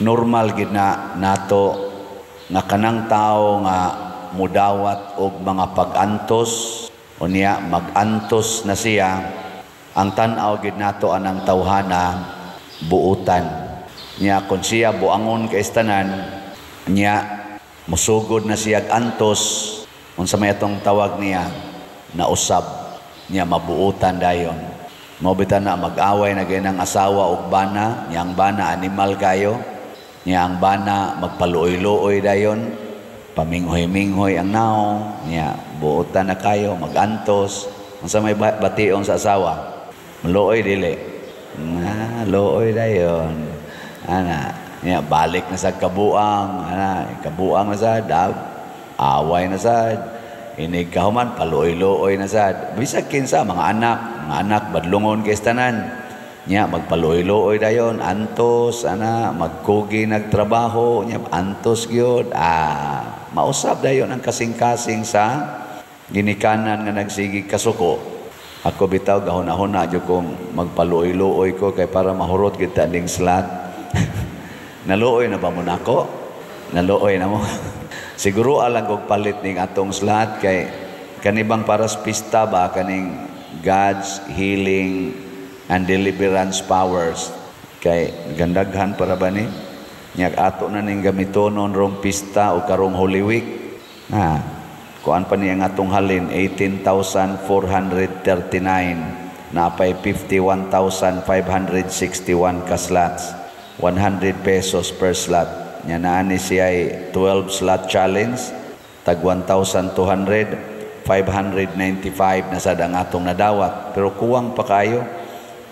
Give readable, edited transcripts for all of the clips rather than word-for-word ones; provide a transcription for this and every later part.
Normal gid na nato nga kanang tao nga mudawat og mga pag-antos, unya mag-antos na siya, ang tan-aw gid nato anang tawhana buutan. Nya kon siya buangon kay tanan, nya musugod na siya antos, unsa may atong tawag niya, nausab niya, mabuutan dayon. Mao bitaw na mag-away na gayud ang asawa og bana, nya ang bana animal kayo, nya ang bana magpaluoy-luoy dayon, paminghoy-minghoy ang naong, nya buutan na kayo, magantos. Unsa may bation sa asawa? Maluoy, dili? Na, luoy dayon. Ana, nya balik na sa kabuang, ana, kabuang na sa dab, away na sad. Inig kahuman, paluoy-luoy na sad. Bisag kinsa, mga anak, badlungon kay tanan. Nya, magpaluoy-luoy dayon, antos, ana, magkugi nagtrabaho, nya, antos gyud. Ah, mausab dayon ang kasing-kasing sa ginikanan nga nagsigi kasuko. Ako bitaw gahuna-huna jud kong magpaluoy-luoy ko kay para mahurot kita ning slot. Naluoy na ba mo nako? Naluoy na mo. Siguro alang kog palit ning atong slot kay kanibang para sa pista ba, kaning God's healing and deliverance powers, kay gandaghan para ba ni nya ato na ning gamitonon rong pista o karong Holy Week. Ha, kuan pa niya ang atong halin 18,439, napay 51,561 ka slots, 100 pesos per slot. Nya naa ni siya 12 slot challenge, tag 1,200, 595 na sad ang atong nadawat, pero kuwang pa kayo.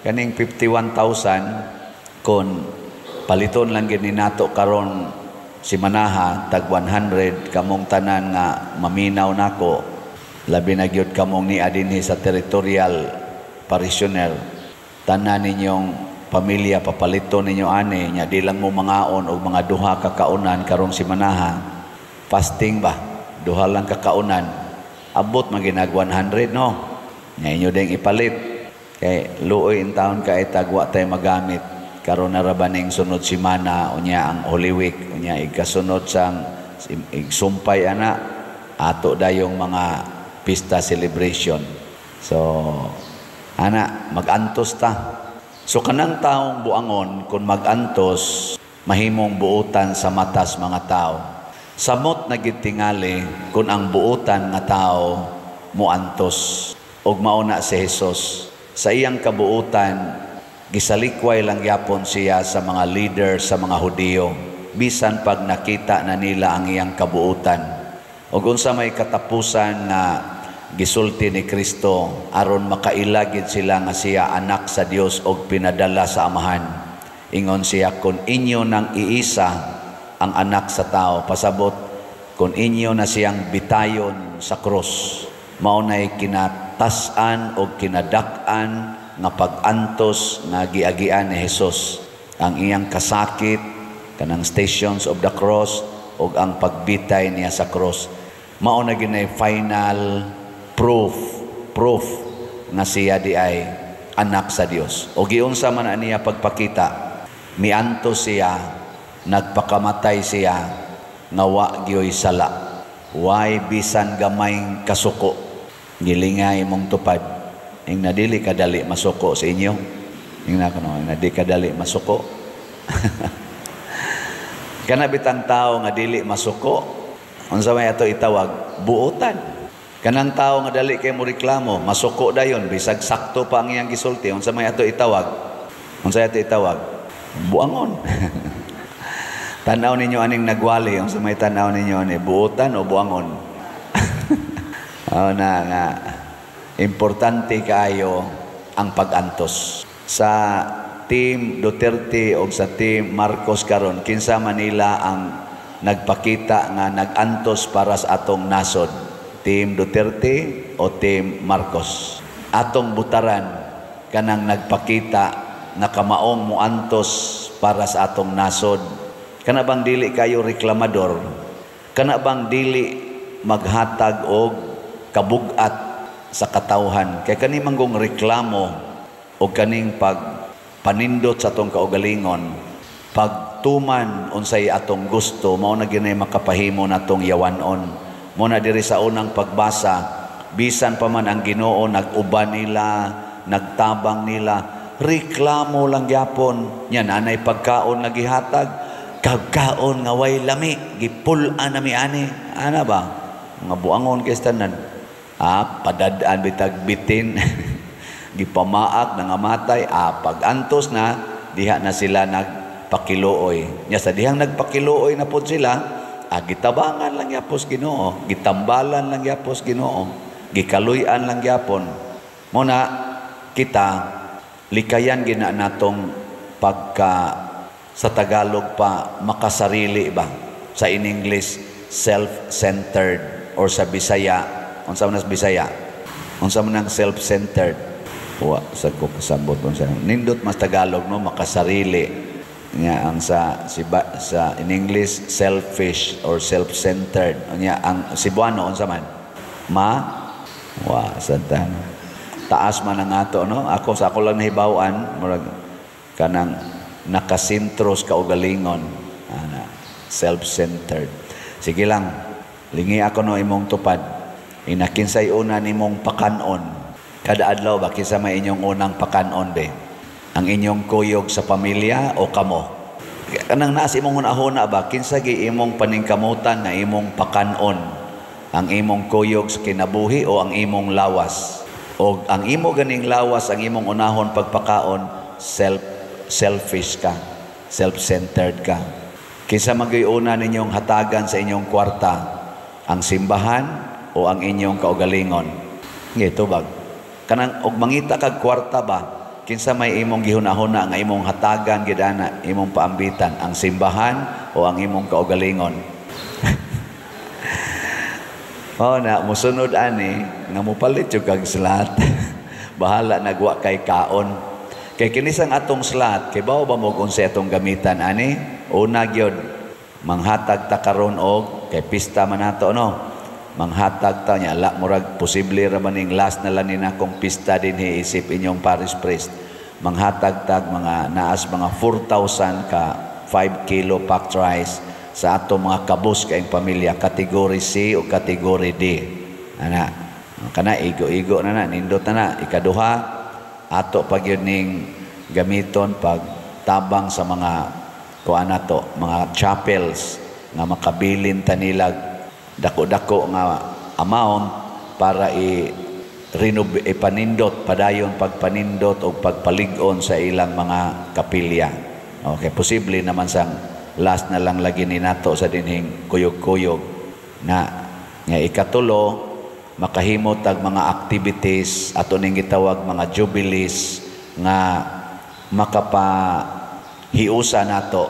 Kaning 51,000, kon paliton lang gid ni nato karon si Manaha tag 100, kamong tanan nga maminaw nako, labi na gyud kamong nia dinhi sa territorial parishioner, tanan ninyong pamilya papaliton ninyo ani, nya di lang mo mangaon og mga duha ka kaunan karong si Manaha, fasting ba, duha lang ka kaunan, abot man ginag 100, no? Nya inyo ding ipalit kay luoy in taon kay tagwa tay magamit karon na ra ba ning sunod simana, unya ang Holy Week, unya igkasunod sang igsumpay ana ato dayong mga pista celebration. So ana, magantos ta. So kanang taong buangon, kung magantos, mahimong buutan sa matas mga tao. Samot na gid tingali kung ang buutan nga tao muantos. Og mao na si Jesus. Sa iyang kabuutan, gisalikway lang yapon siya sa mga leader sa mga Hudiyo, bisan pag nakita na nila ang iyang kabuutan. Og unsa may katapusan na gisulti ni Kristo aron makailagid sila nga siya anak sa Dios og pinadala sa Amahan? Ingon siya, "Kung inyo nang iisa ang anak sa tao," pasabot kung inyo na siyang bitayon sa krus, mao nay kinatas-an o kinadak-an nga pag-antos nga giagian ni Jesus, ang iyang kasakit, kanang Stations of the Cross, ug ang pagbitay niya sa cross. Mao na ginay final proof nga siya di ay anak sa Dios. O giunsa man niya pagpakita? Miantos siya, nagpakamatay siya nga wa gyoy sala. Way bisan gamayng kasuko. Gilingay imong tupad. Ing nadili kadali masuko sa inyo. Ing na kuno, ing nadi kadali masuko. Kana bitang tao nga dili masuko, unsa may ato itawag? Buotan. Kanang tao nga dali kay mo reklamo, masuko dayon bisag sakto pa ang iyang gisulti, unsa may ato itawag? Unsa ato itawag? Buangon. Tanaw ninyo aning nagwali, unsa may tanaw ninyo ani, buotan o buangon? Oh, na nga importante kaayo ang pag-antos. Sa Team Duterte o sa Team Marcos karon, kinsa Manila ang nagpakita nga nag-antos para sa atong nasod? Team Duterte o Team Marcos? Atong butaran kanang nagpakita nga kamaong muantos para sa atong nasod. Kana bang dili kayo reklamador? Kana bang dili maghatag og kabugat sa katawhan? Kay kani manggong reklamo o kaning pag panindot sa atong kaugalingon, pag Pagtuman unsay atong gusto mao na gyud makapahimo natong yawanon. Mo na diri sa unang pagbasa, bisan pa man ang Ginoo nag-uban nila, nagtabang nila, reklamo lang gyapon. Nya nanay pagkaon nga gihatag, kagkaon nga way lami, gipul-an nami ani. Ana ba? Mga buangon kay tanan. Ah, padad-an bitag bitin. Gipamaak nangamatay. Ah, pag-antos na diha na sila nagpakiluoy. Nya sa dihang nagpakiluoy na pod sila, ah, gitabangan lang gyapos Ginoo, gitambalan lang gyapos Ginoo, gikaluy-an lang gyapon. Mo na kita likayan gina natong pagka, sa Tagalog pa, makasarili ba, sa in English self-centered, or sa Bisaya, unsa man sa Bisaya, unsa man ang self-centered? Wa sa ko kasabot unsa. Nindot mas Tagalog, no, makasarili nga ang sa siba, sa in English selfish or self-centered. Unya ang Cebuano unsa man? Ma wa sa taas man ang ato, no? Ako, sa ako lang nahibaw-an, murag kanang nakasentro sa kaugalingon ana, self-centered. Sige lang, lingi ako no imong tupad. Ina, kinsay una nimong pakanon kada adlaw ba? Kinsa may inyong unang pakanon be? Ang inyong kuyog sa pamilya o kamo? Kanang naas imong hunahuna ba, kinsa gi imong paningkamutan nga imong pakanon? Ang imong kuyog sa kinabuhi o ang imong lawas? O ang imo ganing lawas ang imong unahon pagpakaon, selfish ka, self-centered ka. Kinsa magyuy una ninyong hatagan sa inyong kwarta? Ang simbahan o ang inyong kaugalingon? Ngito bag. Kanang og mangita kag kwarta ba, kinsa may imong gihunahuna nga imong hatagan gid ana, imong paambitan, ang simbahan o ang imong kaugalingon? Oh na musunod ani nga mopalit jud kag slot. Bahala nagwa kay kaon. Kay kinisang atong slot, kay bawo ba mo kung sa atong gamitan ani? Una gyud, manghatag ta karon og kay pista man nato, no. Manghatag ta nya la, murag posible ra man ning last na lang ni nakong pista dinhi isip inyong parish priest. Manghatag tag mga naas mga 4,000 ka 5 kilo packed rice sa ato mga kabus kaayong pamilya, kategory C o kategory D. Ana, kana igo-igo na na, nindot na na. Ikaduha, ato pag yun ning gamiton pag tabang sa mga kuan nato, mga chapels nga makabilin ta nilag dako-dako nga amount para i renov, ipanindot padayon pagpanindot o pagpalig-on sa ilang mga kapilya. Okay, posible naman sang last na lang lagi ni nato sa dinhing kuyog-kuyog na. Nga ikatulo, makahimo tag mga activities ato ning gitawag mga jubilees nga makapahiusa nato,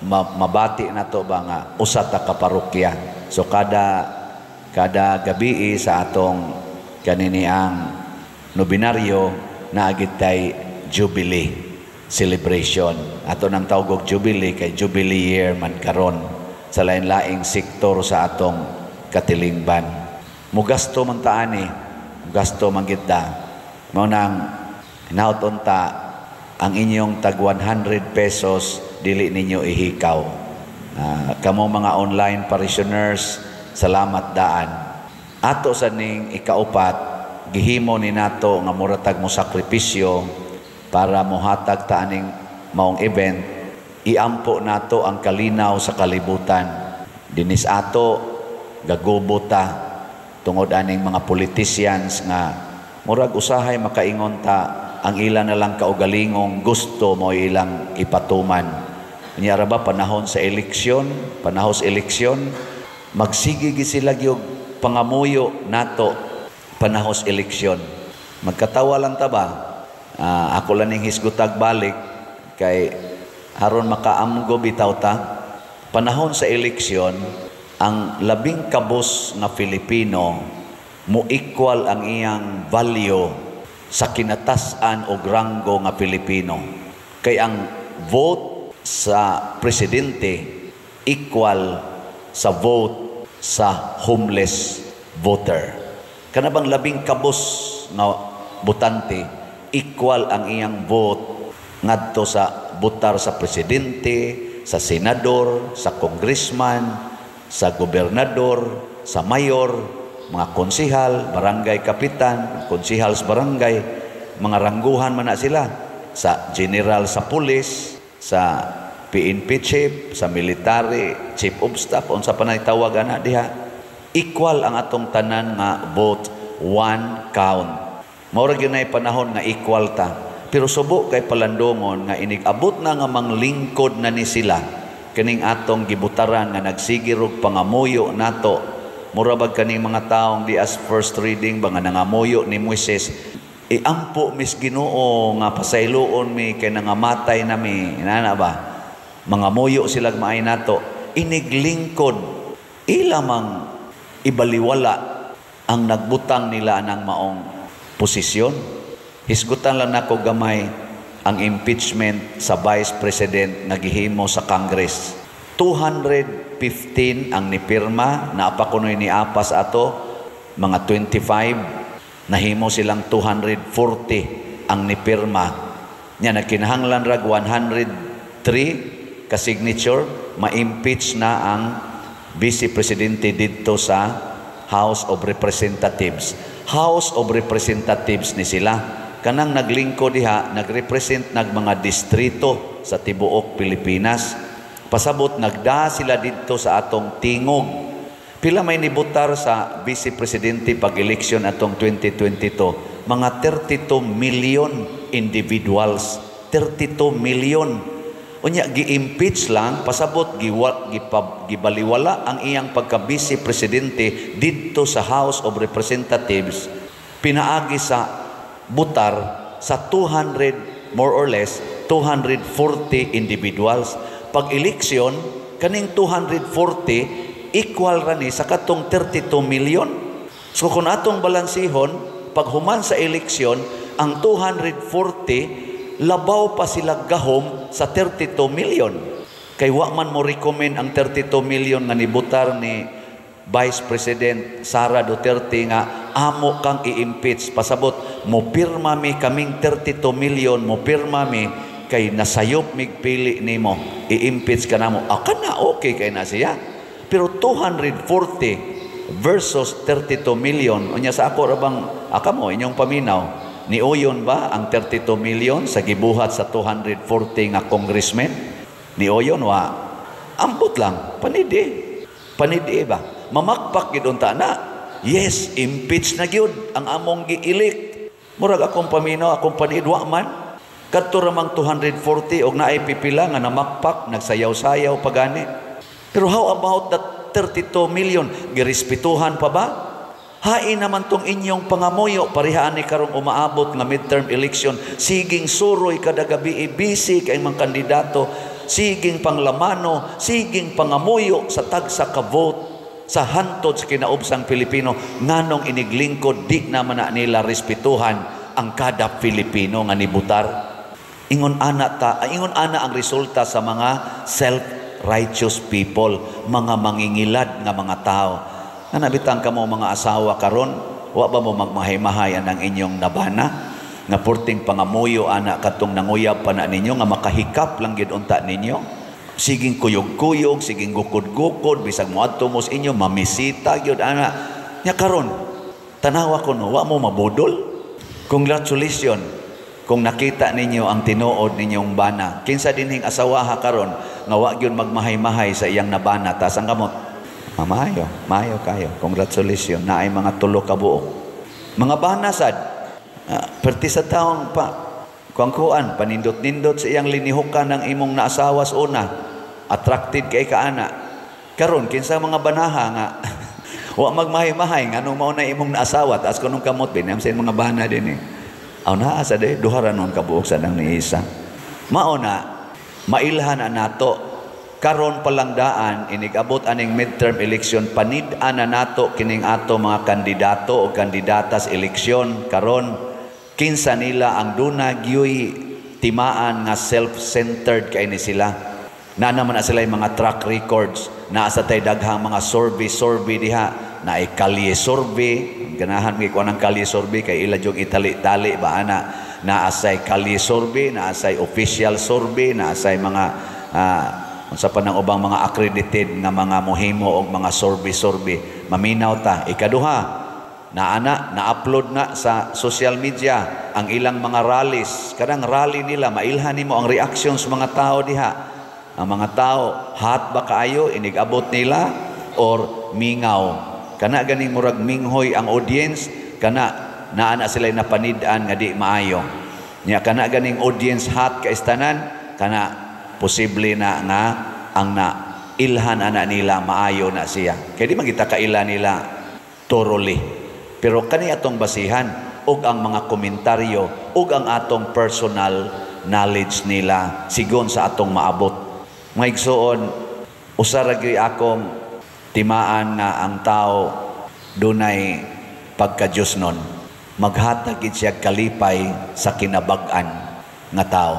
mabati nato ba nga usa ta ka parokya. So kada kada gabi sa atong kanini ang nobinaryo, naa gid tay jubilee celebration. Ato nang tawag og jubilee kay jubilee year man karon sa lain-laing sektor sa atong katilingban. Mugasto man ta ani, mugasto man gid ta. Mao nang hinaut unta ang inyong tag 100 pesos dili ninyo ihikaw. Kamo mga online parishioners, salamat daan. Ato sa ning ikaupat, gihimo ni nato nga mura tag mo sakripisyo para mohatag ta aning maong event, iampo nato ang kalinaw sa kalibutan. Dinis ato gagubo ta tungod aning mga politicians nga murag usahay makaingon ta ang ila na lang kaugalingong gusto mo ilang ipatuman. Unya ra ba panahon sa eleksyon, panahon sa eleksyon, magsige gi sila gyud pangamuyo nato panahon sa eleksyon. Magkatawa lang ta ba? Ako lang ning hisgutag balik kay aron makaamgo bitaw ta. Panahon sa eleksyon, ang labing kabos nga Filipino mo equal ang iyang value sa kinatas-an og ranggo nga Pilipino. Kay ang vote sa presidente equal sa vote sa homeless voter. Kana bang labing kabos nga botante equal ang iyang vote ngadto sa botar sa presidente, sa senador, sa congressman, sa gobernador, sa mayor, mga konsihal, barangay kapitan, konsihal sa barangay, mga rangguhan man na sila, sa general sa pulis, sa PNP chief, sa military chief of staff, unsa pa na tawag ana diha. Equal ang atong tanan nga vote, one count. Mao ra gyud panahon nga equal ta. Pero subo kay palandongon nga inig-abot na nga manglingkod na ni sila kining atong gibutaran nga nagsige rog pangamuyo nato. Mura bag kaning mga taong di as first reading ba nga nangamuyo ni Moises, iampo mis Ginoo nga pasayloon mi kay nangamatay na mi. Inana ba? Mangamuyo sila maay nato. Iniglingkod ila mang ibaliwala ang nagbutang nila anang maong posisyon. Hisgutan lang nako gamay ang impeachment sa Vice President nga gihimo sa Congress. 215 ang nipirma, naapa kunoy ni apas ato, mga 25, nahimo silang 240 ang nipirma. Nya nagkinahanglan rag 103 ka signature, ma-impeach na ang Vice Presidente didto sa House of Representatives. House of Representatives ni sila. Kanang naglingkod diha, nagrepresent nag mga distrito sa tibuok Pilipinas. Pasabot nagda sila didto sa atong tingog. Pila may nibutar sa Vice Presidente pag-eleksyon atong 2022? Mga 32 million individuals. 32 million. Unya gi-impeach lang, pasabot gibaliwala ang iyang pagka-vice presidente didto sa House of Representatives, pinaagi sa butar sa 200, more or less 240 individuals. Pag eleksyon kaning 240 equal ra ni sa katong 32 million. So kung atong balansihon, pag human sa eleksyon, ang 240 labaw pa sila gahom sa 32 million. Kay wa man mo recommend ang 32 million nga nibutar ni Vice President Sara Duterte nga amo kang i-impeach. Pasabot, mo pirma mi kaming 32 million, mo pirma mi kay nasayop mig pili nimo, i-impeach ka namo. Ah, kana okay kay na siya. Pero 240 versus 32 million, unya sa ako ra bang aka mo inyong paminaw, niuyon ba ang 32 million sa gibuhat sa 240 nga congressmen? Niuyon wa? Ambot lang, panidi. Panidi ba? Mamakpak gid unta na. Yes, impeach na gyud ang among gi-elect. Murag akong paminaw, akong paniid, wa man. Kadto ra mang 240 og naay pipila nga namakpak, nagsayaw-sayaw pa gani. Pero how about that 32 million? Girespetuhan pa ba? Hain naman tong inyong pangamuyo, parehaan ni karong umaabot nga midterm election, siging suroy kada gabi, busy kay mga kandidato, siging panglamano, siging pangamuyo sa tagsa ka vote sa hantod sa kinaubsang Pilipino. Nganong iniglingkod di naman na nila respetuhan ang kada Pilipino nga nibutar? Ingon ana ta, ingon ana ang resulta sa mga self-righteous people, mga mangingilad nga mga tao. Ana bitang kamo mga asawa karon, wa ba mo magmahay-mahay anang inyong nabana? Nga purting pangamuyo ana katong nanguyab pa na ninyo nga makahikap lang gid unta ninyo. Siging kuyog-kuyog, siging gukod-gukod, bisag moadto mo sa inyo, mamisita gyud ana. Nya karon, tanawa ko no, wa mo mabudol. Congratulations kung nakita ninyo ang tinuod ninyong bana. Kinsa dinhing asawaha karon nga wa gyud magmahay-mahay sa iyang nabana, tas ang kamot. Ah, maayo, maayo kayo. Congratulations, naay mga tulo ka buok. Mga bana sad, perti sa taong pa kuang-kuan, panindot-nindot sa iyang linihukan ng imong naasawas una. Attracted kay kaana. Karon kinsa mga banaha nga wa magmahay-mahay nganong mao na imong naasawa, taas kunong kamot binam sa mga bana din eh. Aw naa sa day duha ra nun kabuok sa nang ni isa. Mao na mailhan na nato karon palangdaan inigabot aning midterm election, panid-an na nato kining ato mga kandidato o kandidatas eleksyon karon, kinsa nila ang duna gyuy timaan nga self-centered kay ni sila. Na naman na sila yung mga track records, naa sa tay daghang mga survey diha, naay kalye survey, ganahan mi kuan ang kalye survey kay ila jung itali-tali ba ana, naa say kalye survey, naa say official survey, naa say mga Unsa pa nang ubang mga accredited nga mga mohimo og mga survey-survey. Maminaw ta. Ikaduha, naana, na-upload na sa social media ang ilang mga rallies. Kanang rally nila, mailhan nimo ang reaction sa mga tao diha. Ang mga tao, hot ba kaayo, inig-abot nila, or mingaw. Kana ganing murag minghoy ang audience, kana naa na sila napanid-an nga di maayo. Nya kana ganing audience hot kaistanan, kana posible na nga ang na ilhan ana nila maayo na siya. Kay di man kita kaila nila thoroughly. Pero kani atong basihan og ang mga komentaryo ug ang atong personal knowledge nila sigon sa atong maabot. Mga igsoon, usa ra gyud akong timaan nga ang tao dunay pagka-Diyos nun. Maghatag gid siya kalipay sa kinabag-an nga tao.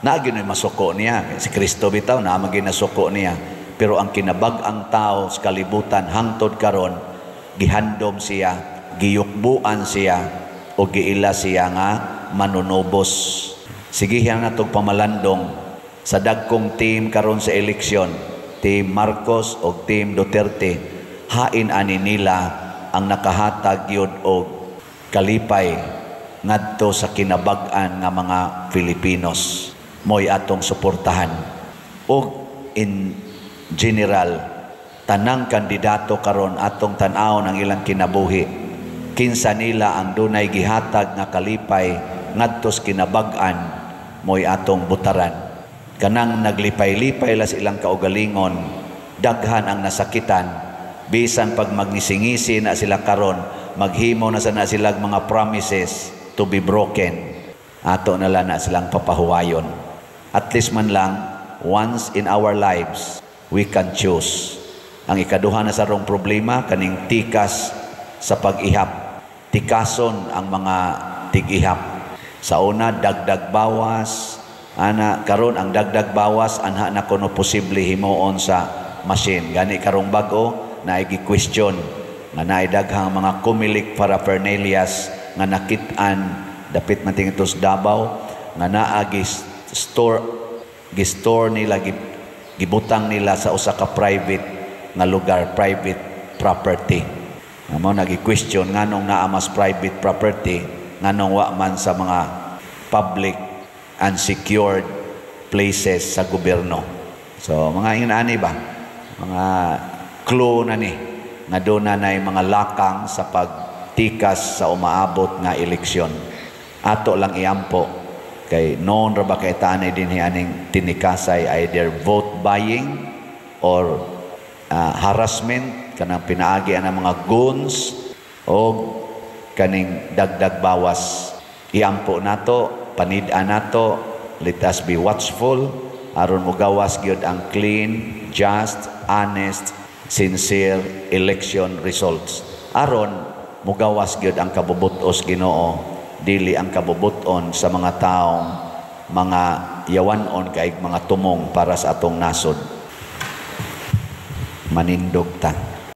Naa gyud masuko niya. Si Kristo bitaw, naa man gyud nasuko niya. Pero ang kinabag-ang tao sa kalibutan hangtod karon, gihandom siya, giyukbuan siya, o giila siya nga manunubos. Sigihan na itong pamalandong sa dagkong team karon sa eleksyon, Team Marcos o Team Duterte, hain ani nila ang nakahatag yun og kalipay ngadto sa kinabag-an nga mga Filipinos. Mo'y atong suportahan. Og in general, tanang kandidato karon atong tan-awon ang ilang kinabuhi. Kinsa nila ang dunay gihatag nga kalipay ngadto sa kinabag-an, mo'y atong butaran. Kanang naglipay-lipay la sa ilang kaugalingon, daghan ang nasakitan, bisan pag magnisingisi na sila karon, maghimo na sana sila mga promises to be broken. Ato na lang na silang papahuwayon. At least man lang, once in our lives, we can choose. Ang ikaduha na sa rong problema, kaning tikas sa pag-ihap. Tikason ang mga tig-ihap. Sa una, dagdag bawas. Ana, karon ang dagdag bawas, anha na kuno posible himuon sa machine. Gani karong bag-o, naigi question nga naay daghang mga Comelec paraphernalias nga nakit-an dapit man tingito sa Davao nga naa gi store gi-store nila, gibutang nila sa usa ka private nga lugar, private property. Mao nagi-question nganong naa mas private property, nganong wa man sa mga public and secured places sa gobyerno. So mga ingon ba, mga clue na ni nga doon na nay mga lakang sa pagtikas sa umaabot nga eleksyon. Ato lang iampo kay noon ra ba kay taanay dinhi aning tinikasay, either vote buying or harassment kanang pinaagi ang mga goons o kaning dagdag bawas. Iampo nato, panid-an nato, let us be watchful aron mogawas gyud ang clean, just, honest, sincere election results. Aron mugawas gyud ang kabubutos Ginoo, dili ang kabubuton sa mga taong mga yawanon kay mga tumong para sa atong nasod. Manindog ta.